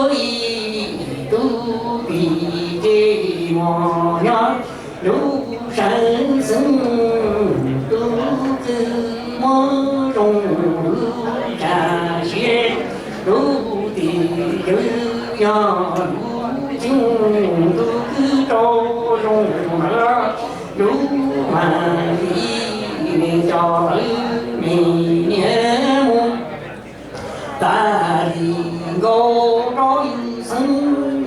ib tug pim ces mos nyob lub sab xeeb, tub twb muab zoo lub tsa siab, tub tim yawg yog lub ceeb, tub twb rau zoo lawm, lub mas li ne cov lawv me niam mus tas li nkauj rau yus xeeb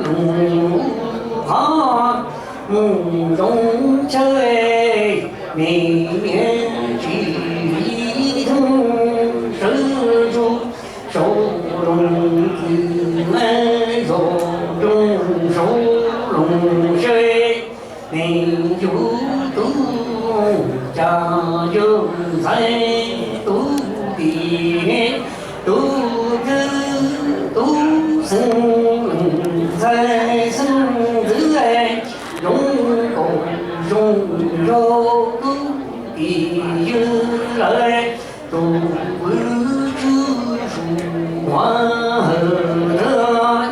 loos qhov mus zoo chaw, me niam tsis li theej sawv tsuj saud loos kwv, zaum zoo saud loos sawv, me yug tub cas yug ntxhais tub tim ne, tub kwv tub xeeb, ntxhais xeeb ntxwv, zoo kaum zoo nraug tub tim yug lawm, tus kwv tswv su huav hawm ntawd,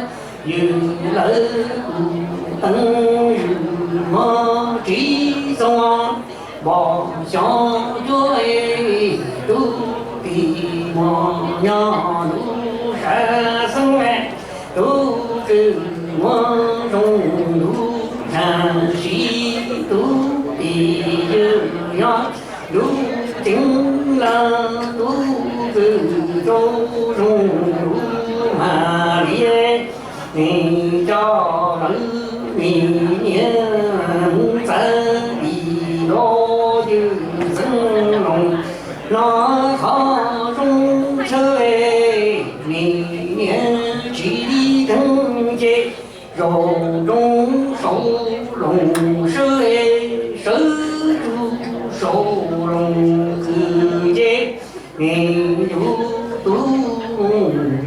yus lawv kuv teev yus muab tsiv txoos, npom xyov cuab tub tim mos nyob lub sab xeeb, tub kwv muab zoo lub tsa siab, tub tim yawg nyob lub ceeb lawm, tub kwv rau zoo lub mas li ne cov lawv me niam mus txawv li los yus xeeb loos no qhov zoo chaw, me niam tsis li theej ces zaum zoo saud loos sawv, sawv tsuj saud loos kwv ces me yug tub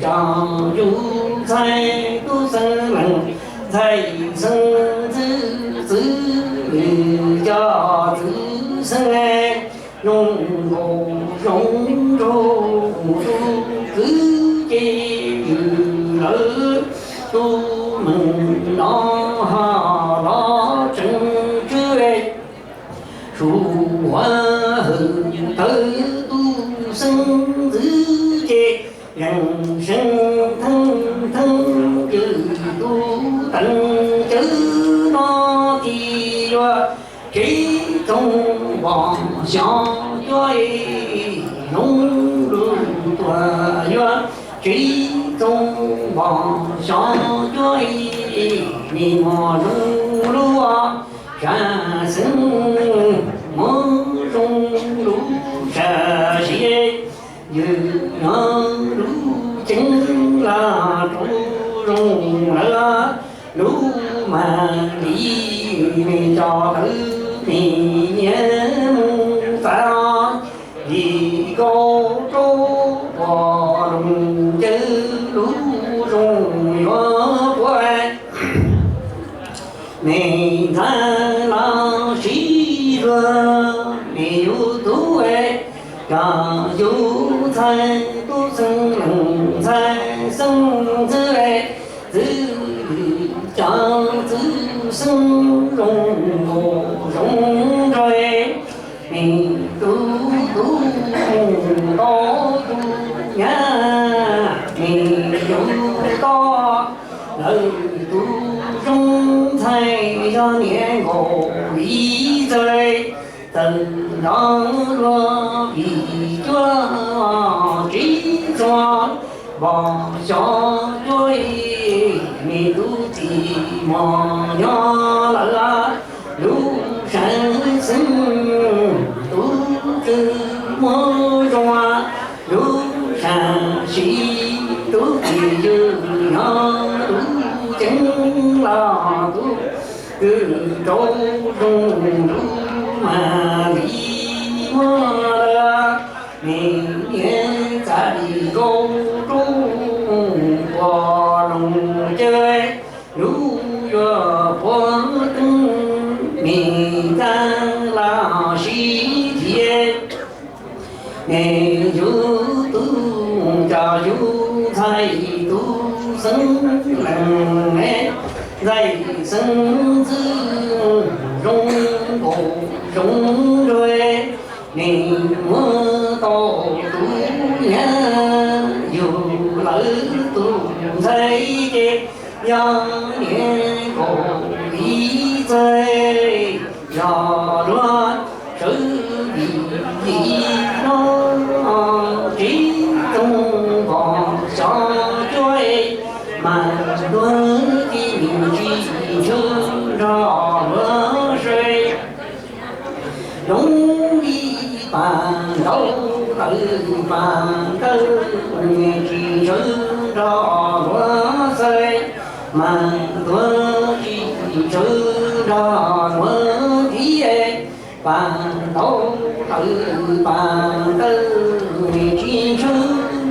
cas yug ntxhais tub xeeb leej, ntxhais xeeb ntxwv, txwv lwm cov txwv xeeb, zoo nkaus zoo nraug tub kwv ces yus lawv tub meej no los tseem tswv, su huav hawm tawv tub xeeb ntxwv ces yeej seev theej theej yus tub teev cawv no ti yuav tsiv txoos npom xyov cuab, zoo lub tuaj yuav tsiv txoos npom xyov cuab, me mos zoo lub sab xeeb, muab zoo lub tsa siab, yus nyob lub ceeb laj rau zoo lawm, lub mas li ne cov lawv me niam mus txawv li nkauj rau puag loos caw, lub zoo yuav puag me ntxhais los sib luag, me yug tub, cov yug ntxhais tub xeeb leej, ntxhais xeeb ntxwv, txwv cov txwv xeeb zoo nkaus zoo nraug, me tub tub mus tau tus nyab, me yug tub lawv tus zoo ntxhais yog niam nkaus li txawj, txawm nrov luag vim cuab tsiv txoos npom xyov cuab, me tub tim mos nyob lawm, lub sab xeeb tub kwv muab zoo, lub sab siab tub tim yawg nyob lub ceeb laj, tub kwv rau zoo lub mas li muab lawm, me niam txav li nkauj rau puag loos caw, lub yuav puag teeb me ntxhais los sib thiab, me yug tub cov yug ntxhais tub xeeb Ntxawm xeeb ntxwv zoo nkaus zoo nraug, nws muab tau tus nyab yug lawv tus ntxhais ces yog niam nkaus li txawj, yog luag sawv vim li no, tsis txoog npog xyov cuab mas luag ci nim tsis ntshaw nrog luag saib. Zoo li pas ntaub tawm pas ntawd, tsis ntshaw nrog luag xaib, mas luag tsis ntshaw nrog luag ntxiv. Pas ntaub tawm pas ntawd, tsis ntshaw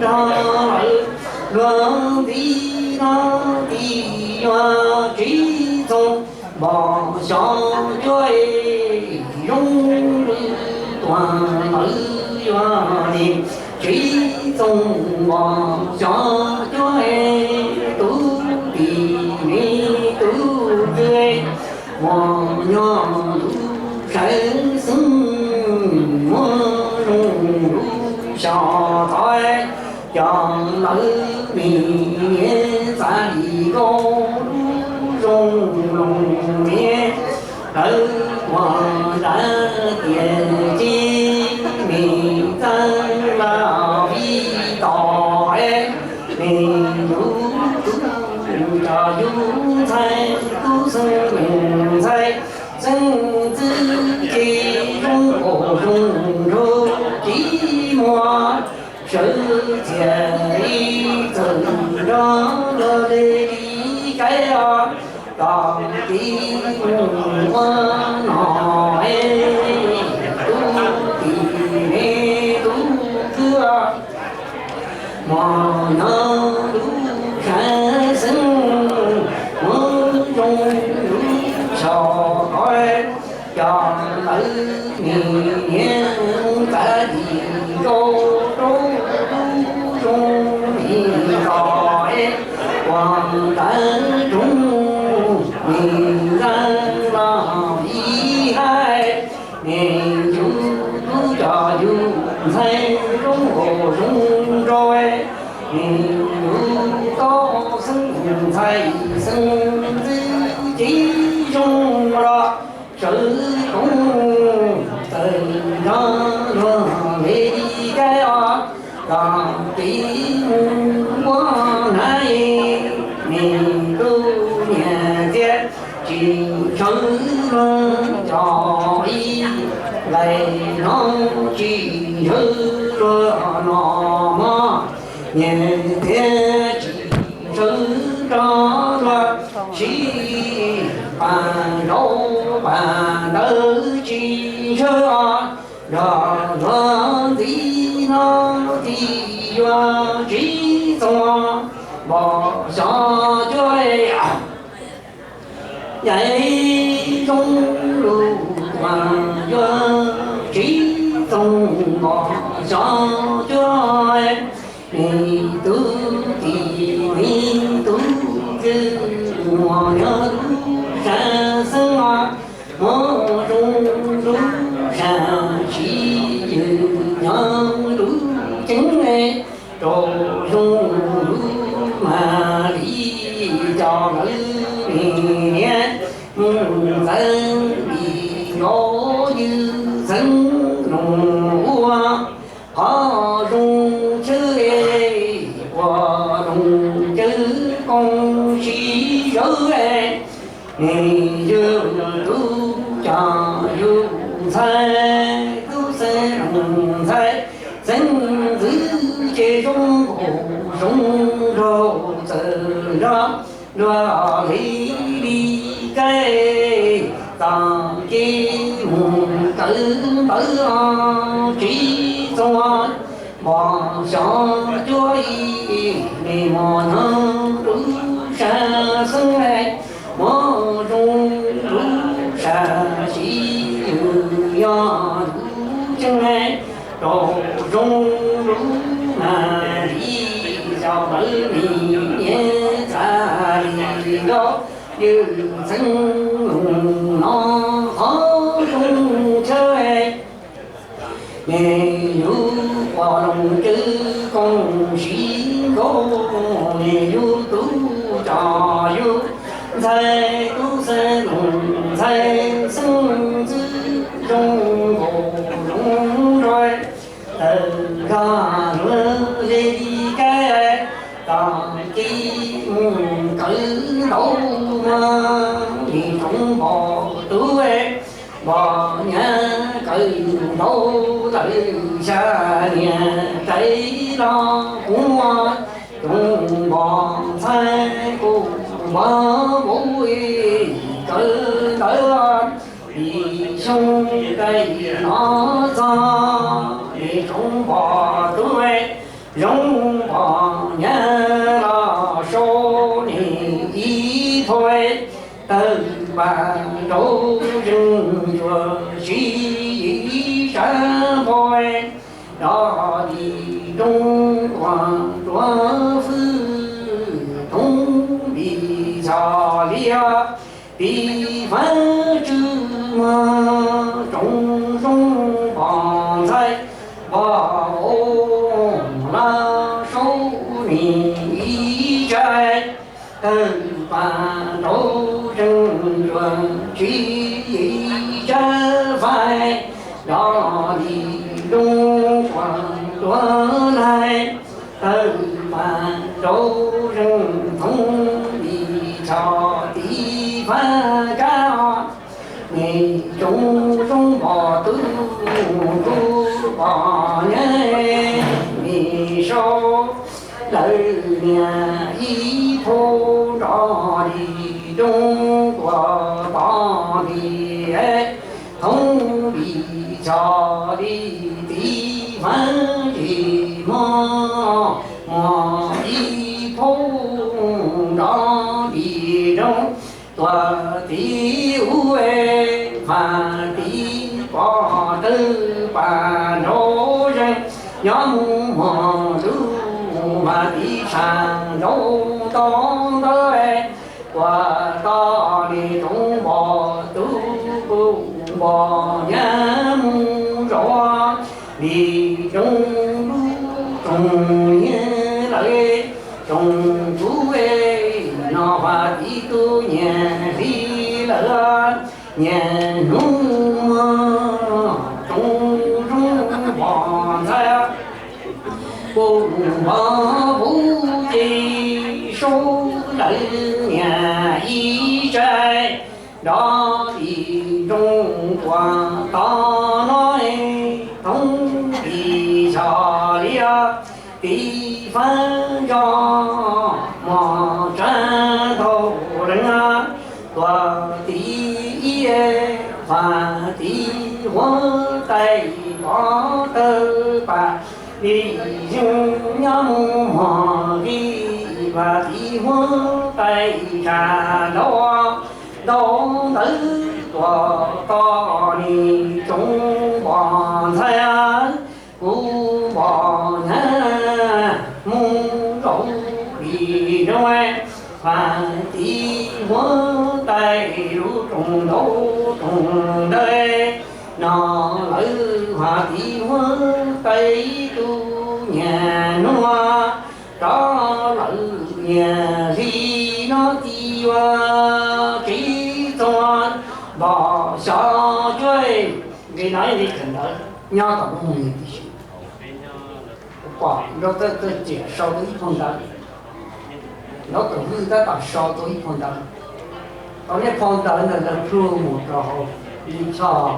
nrog lawv luag ntxiv no, tsis yuav tsis txoog npog xyov cuab, zoo li tuag lawv yuav nim tsis txoog npog xyov cuab. Tub tij ne tub kwv, muaj nyob lub sab xeeb, muaj zoo lub xyov tod, cov lawv me niam txav li nkauj lub zoo loos niam, lawv ua nrad tias cia me txav los vim tod, me yug tub tso yug ntxhais, tub xeeb ntxhais, xeeb ntxwv ces zoo nkaus zoo nraug, tsis muaj sawv txia ib txwm nrog luag li kaib os. Koj tij mus ua no, tub tij ne tub kwv, muaj nyob lub sab xeeb, muaj zoo lub xyov tod, cov lawv me niam txav li nkauj lub zoo li tod, ua nrad roog me ntxhais los vim hais, me yug tub cov yug ntxhais zoo nkaus zoo nraug, me yug tub xeeb ntxhais xeeb ntxwv ces zoo los sawv koob txawm nrog luag li kaib os. Koj tij mus ua hnav, me tub niam txiv, tsis ntshaw luag cov ib lais no, tsis ntshaw luag no mog, niam txiv, tsis ntshaw nrog luag sib pas nraud pas ntawd, tsis ntshaw nrog luag ntxiv no, tsis yuav tsis txoog npog xyov cuab. Yam zoo lub tuag yuav tsis txoog npog xyov cuab, me tub tij ne tub kwv, muaj nyob lub sab xeeb, muaj zoo lub sab siv, yws nyob lub ceeb, rau zoo lub mag li cov lawv me niam mus ntxeev li nkaus yws ntxeev noog ua qhov zoo chawj, ua zoo cawv koob sib zawv, me yug tub cov yug ntxhais, tub xeeb ntxhais, xeeb ntxwv ces zoo nkaus zoo nraug txawm nrog luag li li kaib, txoj kev mus tawv ntawd tsis txoog npog xyov cuab, me muaj nyob lub sab xeeb, muaj zoo lub sab siv, yws nyob lub ceeb, rau zoo lub mag li cov lawv me niam txav li nrog ywj txheeb lus no qhov rooj chaw. Nws yug quas loos cwj koom siv nkaus, nws yug tub coj yug ntxhais tub xeeb loos ntxhais xeeb ntxwb zoo nkaus zoo nraug. Tawm zog luag ze li kaib, tom kis mus kawm ntaub mas, nim tsoom npog tub npog nyab kawm ntaub lawm xya niam tais los kuv muaj tsoom npog ntxhais kuj npog npaum kawm ntawv ib xyoo tais no txog, nim tsoom npog tub zoo npog nyab los sau nim ib phau, tawm pas nraud zeeg ntsuag siv ib sab npau, dog lis nroo tuaj tuav fwj thoob lis xyos lias, tiv fab tswv muag tsoom zoo npog ntxhais npog vauv los sau nim ib tsaig, tawm pas nraud zeeg ntsuag siv ib sab fais, dog lis nroo tuaj tuav laig, tawm pas nraud zeeg thoob lis xyos tiv fab kab, nim tsoom zoo npog tub tub npog nyab, nim sau lawm niam ib phau, dog lis nroo tuaj tod lis thoob lis xyos lis tiv fab lis muag, muag ib phau, dog lis nroo tuaj tiv ub, fas tiv pov tawm pas nraud zeeg, nyob mus muag lub fas tiv sab nraud tod ntawd, tuaj tod nim tsoom npog tub kuj npog nyab mus zov, lis nroo lub tsoom nyiag lawm, tsoom tub no fas tiv tub nyiag hli lawm, nyiag hnub muag tsoom zoo npog ntxhais, kuj npog vauv ces sau lawm niam ib tsaig, dog lis nroo tuaj tod no, thoob lis xyos lias, tiv fab zos mos tsav ntau leej, tuaj tiv ib fas tiv huab tais pov tawm pas, lis zeeg nyob mus mos li fas tiv huab tais tsa nraud, ntau ntawd tuaj tod nim tsoom npog ntxhais, kuj npog nyab mus zaum lis nroo, fas tiv huab tais lub rooj ntaub rooj ntawd, no lawm fas tiv huab tais tub nyiag nuav, rov lawm nyiag hli no txiv yuav tsev txog npog xyov cuab. Nqe no ib nqe kawm ntawv nyob tom lub moos tib si. Kuv pom Nraug Txawj Txawj Tsiam sau tau ib phau ntawv, Nraug Txawj Vwj tab tom sau tau ib phau ntawv. Tau nej phau ntawv ntawd lawv plhu mus rau hauv lij choj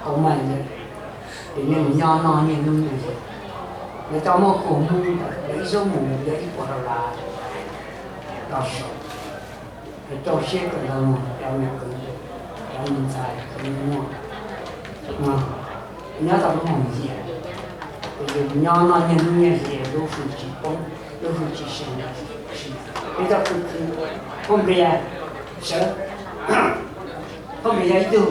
hauv mais ntawd, ces nej mus nyob noj niaj hnub nyob ze. Lawv cov muaj kua muag ntawd lawv ib zaug mus yog ib puas dollar los sau. Rau siab kawm ntawv mus, cov me kwv, cov me ntxhais, cov me nyuam, nyob tau lub moos zias, ces yus nyob noj niaj hnub nyob ze lub hwj tsis poob, lub hwj tsis seev. Peb coj khwv khwv, phauj Nplias sawv, phauj Nplias yog ib tug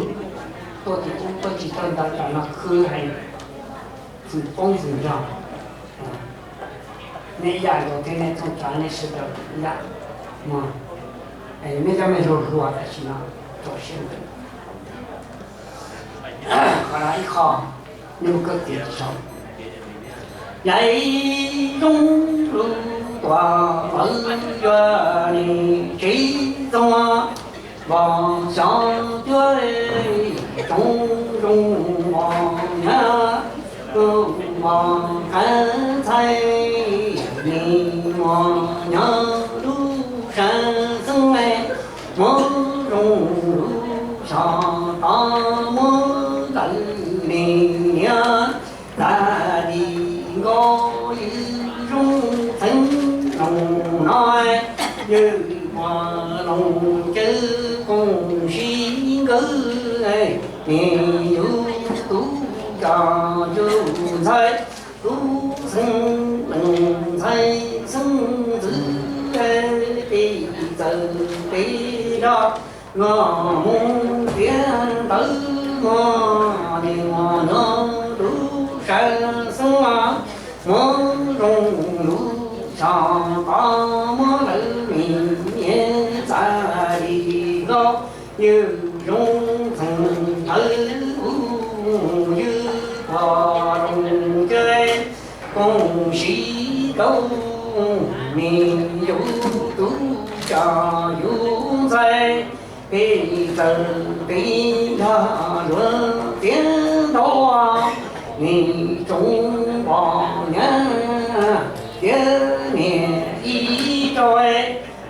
tuaj tim ub tuaj tsis tau ntawv tas no khwv heev, hwj poob hwj nrog. Nej yam nkaus thiab nej txooj tsav nej sawv daws yam, mus Nej cov me tub hluas tam sim no rau siab ntawd, qhov no ib qho, nej mus kawm tias tsis tau. Yog ib zoo lub tuam lawv yuav nim tsev txoog, vos xyov cuab tsoom zoo mos nyob, mos qab ntxhais nim mos nyob lub sab xeeb, muab zoo lub xyos tod muab lawv nim niam tas li nkaus yus zoo txheeb zoo no. Yus puas loos cawv koom sib nkawd, nim yus tub coj yus ntxhais, tub xeeb leej ntxhais xeeb ntxwv, peb txawm peb zog los mus tiav ntawv mos, nim mos nyob lub sab xeeb, muab zoo lub xyos tod muab lawv nim niam tas li nkaus yus zoo txheeb ntxwv. Yus puas loos cawv koom sib nkawd, nim yus tub coj yus ntxhais, peb txawm peb zog los tiav ntawv, nim tsoom poj niam tiav niam ib tsoom,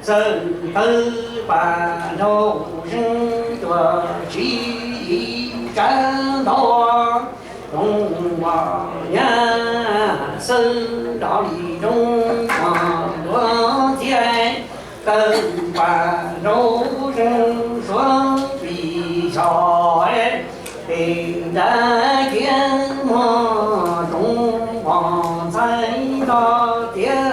xawm tawv pas nraug zeeg tuaj tsis tsav ntau, tsoom poj niam xawm nrov li nroog uas luag txiaj, tawv pas nraug zeeg suav pis xyos, pem nrab kiab muag tsoom poj ntxhais nrog tiav